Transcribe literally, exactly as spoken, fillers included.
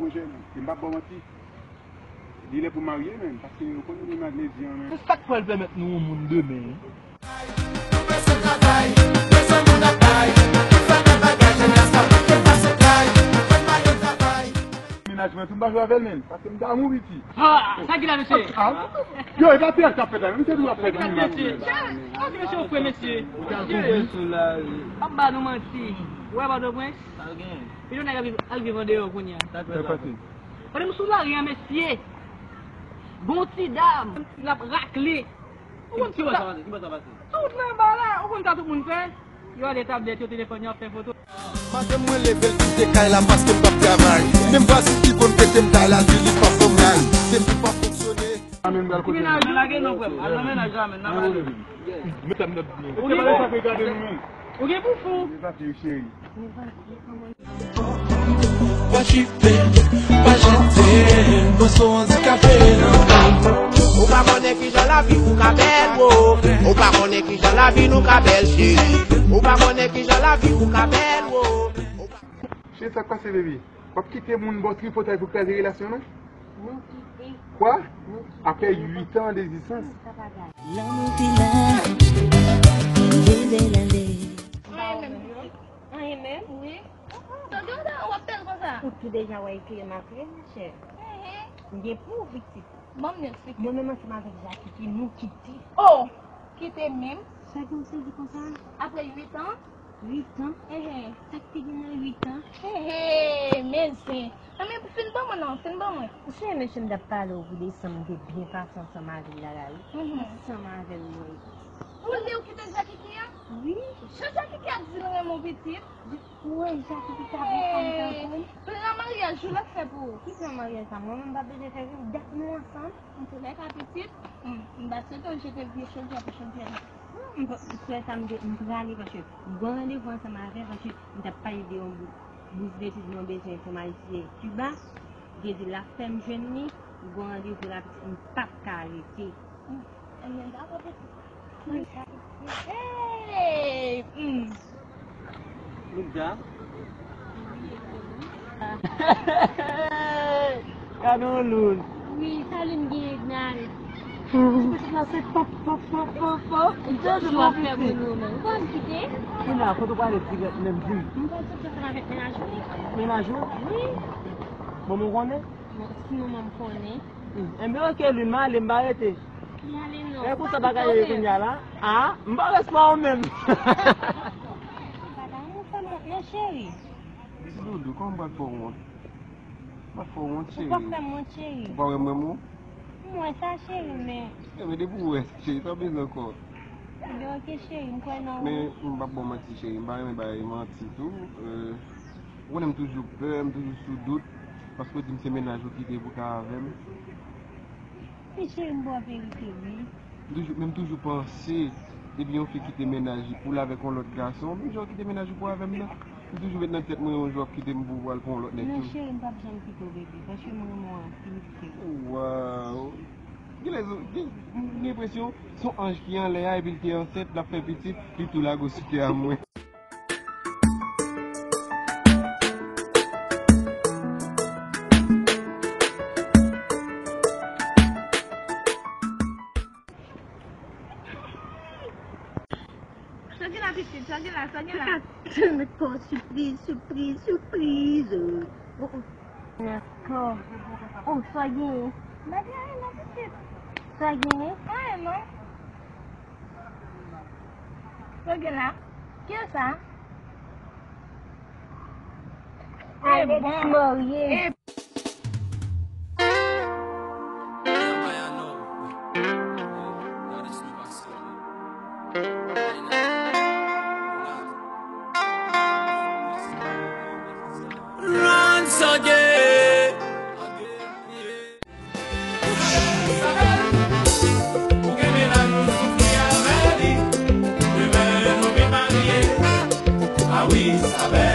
Jèn, e m p ap ba w manti. Li lè pou marye, menm, paske ou konn li Madlezi an, men. Se sa k pral pèmèt nou yon moun demen. Menaj mwen tou, m pa jwe avè l, menm, paske m ta mouri, ti. Ah, sa ki la, mesye? Ah, yo, e pa teyat k ap fèt la, menm se nou ap fèt, menm. Mesye, mesye, ou fre, mesye. Mesye, ap ba nou manti. Ou wè Pòtoprens? Milionè k ap viv, al viv andeyò kounye a. Sa k pase? Pandan m sou lari a, mesye, gon ti dam, l ap rakle. Ou konn ki bò sa pase? Ki bò sa pase? Tout nan ba la, ou konn sa tout moun fè? Yo ale tablèt yo, telefòn yo, ap fè foto. Maten mwen leve l kite kay la paske m p ap travay. Menm vwazen ki konn pete m kay la di li pa fè m ray. Depi pa fonksyone. Ki menaj ou? Lage non, frè m. Al nan menaj la, men, n ap ale. Ou gen pou fou. Pa chipe, pa jete, mwen se yon andikape nan men. Ou pa konnen kijan lavi ou ka bèl, wo. Ou pa konnen kijan lavi nou ka bèl, cheri. Ou pa konnen kijan lavi ou ka bèl, wo. Cheri, sa k pase, baby? W ap kite moun ba w tripotay pou kraze relasyon nou? Nou kite. Kwa? Nou kite. Apre uit an dezistans. Sa pa gade. Lanmou ki la, li leve l ale. Anyen menm. Anyen menm? Wi. Tande w la, w ap bèl konsa. Ou tou deja wè ekri m apre, monchè. Mhm. M gen pou pitit. Ban m li, eksplike. Mwen menm ansanm avèk Jakiki, nou kite. Oh! Kite menm? Sa gen w sezi konsa? Apre uit an? Uit an? Ehe. Sa k te gen nan uit an? Ehe, men zen. Nan men, fin ban mwen non, fin ban mwen. Ou sonje mesye m t ap pale w pou desanm, m te byen pase ansanm avè l la, la, wi. Mhm. Ansanm avè l, mwen. Ou li ou kite Jakiki an? Wi. Jan Jakiki ap di l renmen w pitit? Ou wè Jakiki ta bon fanm tankou m? Plan maryaj ou l ap fè pou ou? Ki plan maryaj sa? Mwen menm m pa bezwen fè ri, dat nou ansanm. Antoulèka, pitit, m, m pa swete w jete vye chodyè pou chodyè nèf. Non, m pa, frè sa m te, m prale paske m gon randevou ansanm avè l paske m t ap pale de yon bous, bous detid mwen bezwen pou m al etidye Kiba. Li te di l ap fè m jwenn li, m gon randevou la pitit, m p ap ka rete. Ebyen, dakò, pitit. Hey! Hmm. Look, Jah. Gade yon loun. Wi, sa loun gen nan. Pòp, pòp, pòp, pòp, pòp. Ou toujou ap fè moun ou menm. Ou konn kite? Kounye a, kote w prale dirèk menm, di m. M pral soti ansanm avèk mennaj ou. Mennaj ou? Wi. Manman w konnen? Bon, si manman m konnen. Hmm. Enben, oke, loun, m ale, m pa rete. Li ale non. E konsa bagay yo ye kounye a la? A, m pa resevwa w menm. Bagay nou fè mwen, non, cheri. Doudou, kòman m pral fè w wont? M pa fè w wont, cheri. Ou pa fè m wont, cheri. Ou pa wè m wè m ou? M wè sa, cheri, men. Enben, depi w wè, cheri, sa w bezwen ankò? Ebyen, oke, cheri, m kwè nan ou. Men, m p ap ba w manti, cheri, m pa renmen bay manti tou. Euh, ou konnen m toujou pè, m toujou sou dout, paske w di m se mennaj ou kite pou w ka avè m. Men cheri, m ba w verite, wi. M toujou, men m toujou panse, depi yon fi kite mennaj li pou l avèk yon lòt gason, menm jan w kite mennaj ou pou avè m nan, m toujou met nan tèt mwen yon jou w ap kite m pou w al pou yon lòt nèg tou. Non, cheri, m p ap janm kite w, bebe, paske m renmen w anpil, cheri. Waw! Genlè, gen, m gen enpresyon se yon anj ki anlè a, epi l te ansent, l ap fè pitit, li tou lage w sou tè a mwen. Sa gen la, pitit? Sa gen la? Sa gen la? Tann ankò, sipriz, sipriz, sipriz. Oh, oh. Dakò. Oh, sa genyen? Pa gen anyen non, pitit. Sa genyen? Anyen non. Sa gen la? Kiyès sa? Alex Morye. Run, Soggy. Ou gen mennaj ou soufri avè li, demen nou vin marye. A wi, sa bèl.